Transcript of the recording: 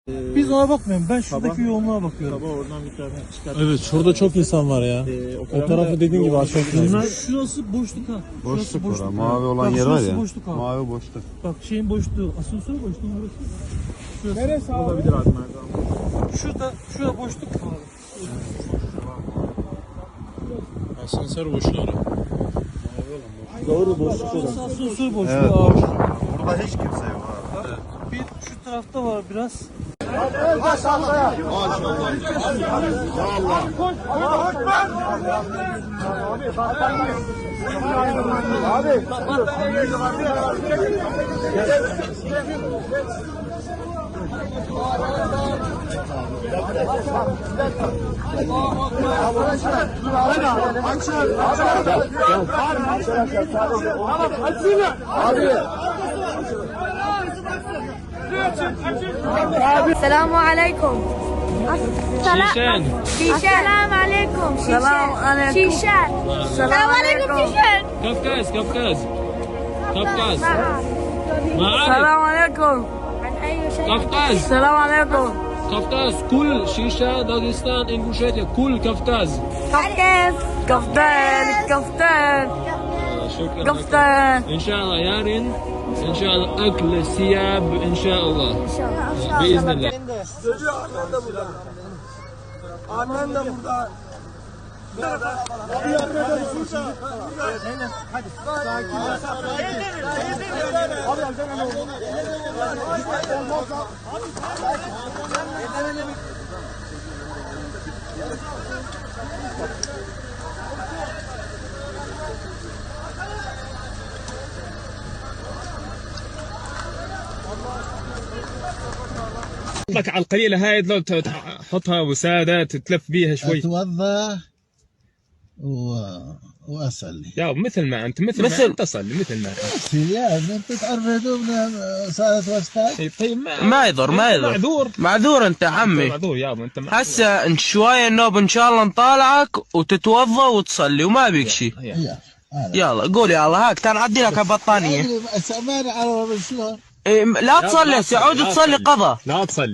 Biz ona bakmıyorum. Ben şuradaki yoğunluğa bakıyorum. Sabah oradan bir tane çıkart. Evet, şurada çok insan var ya. O tarafı dediğin gibi açmak Bunlar lazım. şurası boşluk ha. Şurası Boşluk var. Mavi olan Bak, yer var şurası ya. boşluk abi. Mavi boşluk. Bak şeyin boşluğu. Asansör boşluğu burası. Şurası. Neresi olabilir abi Merdan? Şurada boşluk var. Asansör boşluğu. Doğru boşluk. Şurası asansör boşluğu Evet, abi. Burada hiç kimse yok abi. Bir şu tarafta var biraz. السلام عليكم. شيشان السلام عليكم. السلام عليكم. شيشان. السلام عليكم. شيشان. كفكاز كفكاز كفكاز ما أعرف السلام عليكم. عن أي شيء؟ قفقاز السلام عليكم. قفقاز كل شيشة داغستان إنجوشيتيا كل قفقاز كيف؟ كفتان كفتان شكرا كفتان. إن شاء الله يارين إن شاء الله أكل ثياب إن شاء الله بإذن الله Annen de burada. لك على القليلة هاي لو تحطها وسادة تتلف بيها شوي اتوضا واصلي يا مثل ما أنت مثل ما أنت صلي مثل ما أنت يا ابني انت تعرضوا من صلاه وسطى. طيب ما يضر معذور معذور انت عمي. معذور يابا أنت معذور. هسه انت شويه النوب ان شاء الله نطالعك وتتوضا وتصلي وما بيك شيء. يا يلا قول يلا هاك تعال نعدي لك البطانيه. ما نعرف شلون. لا تصلي هسه عود تصلي قضاء. لا تصلي.